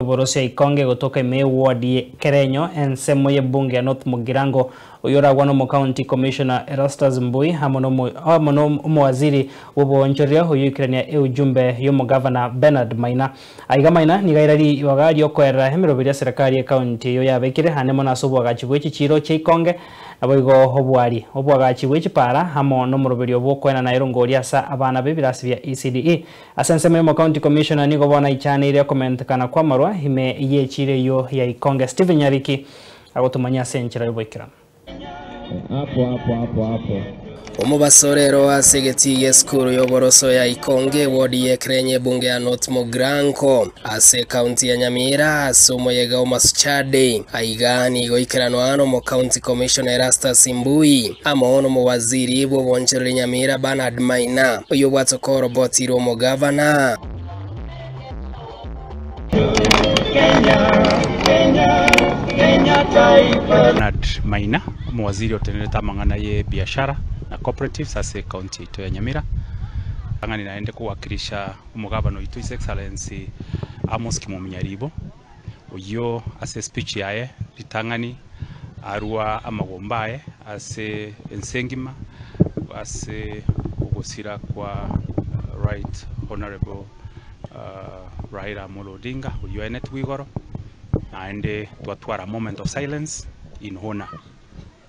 Borosio Ikonge gotoka ime eward ye Kerenyo ensemo y'ebunge ya North Mugirango oyio oragwane omocounty commissioner Erastus Mbui amo amo nomowaziri bw'oboonchoreria oyio oikerania eujumbe y'omogavana Bernard Maina. Aiga Maina nigo aira ribaga riokoerera emeroberi ya serikali y'ecounty eyio yabekire ande mono ase oboagachi bwe chichiiro chia Ikonge Naboigo obwari, oboagachi bwe chipara, amo nomoroberio bw'okoenana erongori ase abana b'ebirasi bia ECDE. Ase ensemo y'omocounty commissioner nigo bono aichaneire okomentekana kw'amarwa ime y'echiiro eyio ya Ikonge. Stephen Nyariki agotomanyia ase enchera y'oboikeranu. Hapo hapo hapo hapo. Omobaso rero ase egetii gi'esukuru y'oboroso ya Ikonge, ewodi y'Ekerenyo ebunge ya North Mugirango, ase ekaunti ya Nyamira ase omoyega o Masuchaa Day. Aiga nigo ikeranwa n'omocounty commissioner Erastus Mbui amo n'omowaziri bw'obonchoreri Nyamira Bernard Maina, oyio obwatoka orobotirwe omogavana. Bernard Maina, omowaziri otenerete amang'ana y'ebiashara na cooperatives ase ecounty yaito ya Nyamira, ang'ani naende kowakilisha omogabana oito His Excellency Amos Kimumi Nyaribo, oyio ase espeech yaye ritang'ani arwa amagomba aye ase ense engima ase ogosira kwa Right Honourable Raila Amolo Odinga oyio oenetwe igoro, naende twatwara moment of silence in honour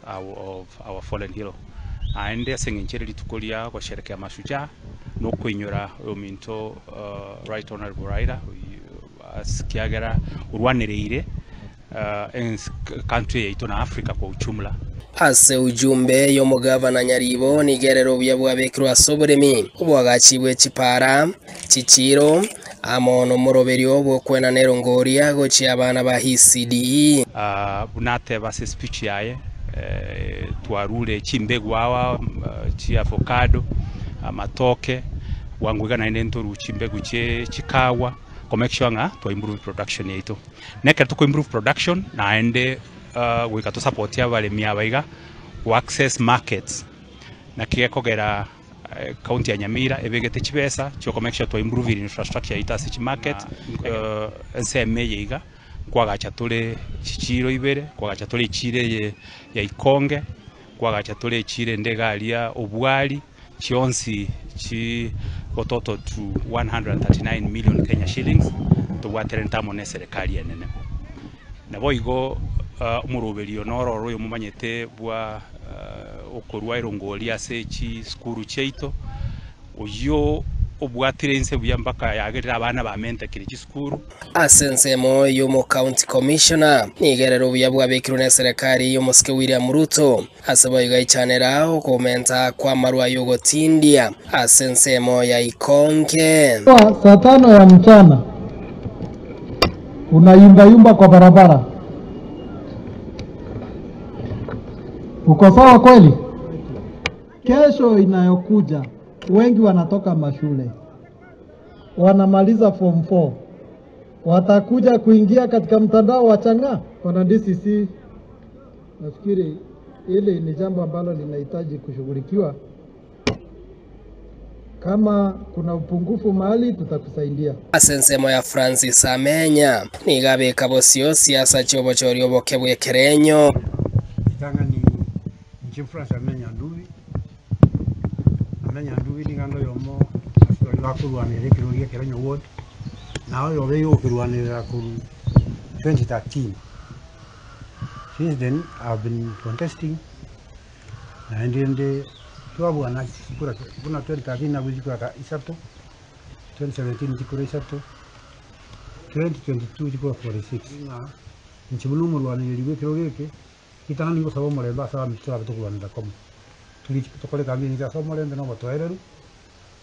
of our fallen hero. Naende ase eng'encho ere rituko ria gosherekea mashujaa na okoinyora oyominto Right Honourable Raila ase kiagera orwanereire country yaito na Africa kwa ujumla. Ase ujumbe y'omogavana Nyaribo nigo erere obuya bwabekirwe ase oboremi, oboagachi bwe chipara, chichiiro, amo nomoroberio bw'okwenana erongoria gochia abana ba ECDE. Buna ateba ase speech yaye, twarure chimbegu ao chia avocado, amatoke, bwango iga naende ntorue chimbegu chie chikawa ko make sure ng'a twa improve production yaito. Na ekero toko improve production naende goika to support abaremi aba iga go access markets naki gekogera County ya Nyamira ebegete chibesa chioko make sure twa improve infrastructure yaito ase chimarket ensemo eye iga nkoagacha tore chichiiro ibere, nkoagacha tore echiiro eye ya Ikonge, nkoagacha tore echiiro ende iga aria Obwari, chionsi chi gototal to 139 million Kenya shillings tobwaterente amo na eserekari enene. Naboigo omoroberio noro oro oyomomanyete bwa okorua erongori ase chisukuru chiaito, oyio obwatire inse buya mpaka yagerire abana bamentekire chisukuru. Ase ensemo y'omo-county commissioner, nigo erere obuya bwabekirwe neserekari y'omosike William Ruto ase boigo aichanera okomenta kw'amarwa y'ogotindia ase ensemo ya Ikonge. Saa tano ya mchana unayumbayumba kwa barabara, uko sawa kweli? Kesho inayokuja wengi wanatoka mashule wanamaliza form 4 watakuja kuingia katika mtandao wa chang'aa. Bwana DCC, nafikiri hili ni jambo ambalo linahitaji kushughulikiwa. Kama kuna upungufu mahali, tutakusaidia. Ase ensemo ya Francis Amenya, nigo abeka bosio siasa chi'obochori oboke bw'ekerenyo. Ritang'ani inche Francis Amenya Ndubi, Amenya Ndubi nigo ande oyomo ase baria bakorwanerera ekerogo gia Ekerenyo ward, na oyobe oyokerwanerera korwa 2013. Since then I have been contesting, naende rende twabwana chikura buna 2013 nabwo chikura ka isato, 2017 chikura isato, 2022 chikura 46. Ng'a inche buna omorwanereri bwa ekerogo eke, ritang'ani ngosaba omorembe ase abamito torabe tokorwanera komo, toriche tokore ekambeini yaito ase omorembe na obotoereru,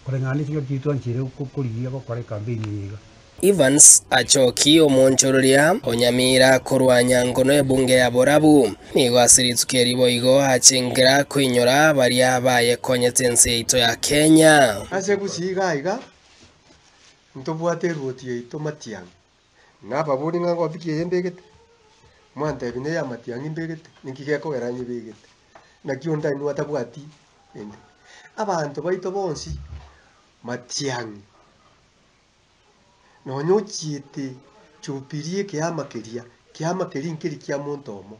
koreng'ana ne chingaki chiria twanchire korigia gokora ekambeini eye iga. Evans Achoki omonchororia o Nyamira korwa Nyangono ebunge ya Borabu nigo ase rituko eri boigo achengera koinyora baria bayekonyete ense yaito ya Kenya. Ase gusii iga iga, ntobwate eruoti yaito Matiang'i, Nababori ng'a ngobiki eye mbegete? Mwantebia neye amatiang'i mbegete, ninki gekogera nyebegete? Naki onde ainwe atabwati ende? Abanto baito bonsi matiang'i, nonya ochiete. Jubilee ekeama keria, kiama keria nkeri kia monto omo,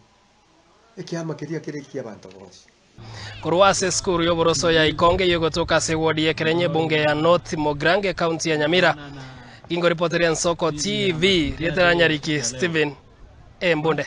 ekiama keria kere ekia abanto bonsi. Korwa ase esukuru y'oboroso ya Ikonge eyio egotoka ase ewodi y'Ekerenyo ebunge ya North Mugirango ekaunti ya Nyamira, Gingoripoteria Ensoko TV, rieta ria Nyariki Stephen Embunde.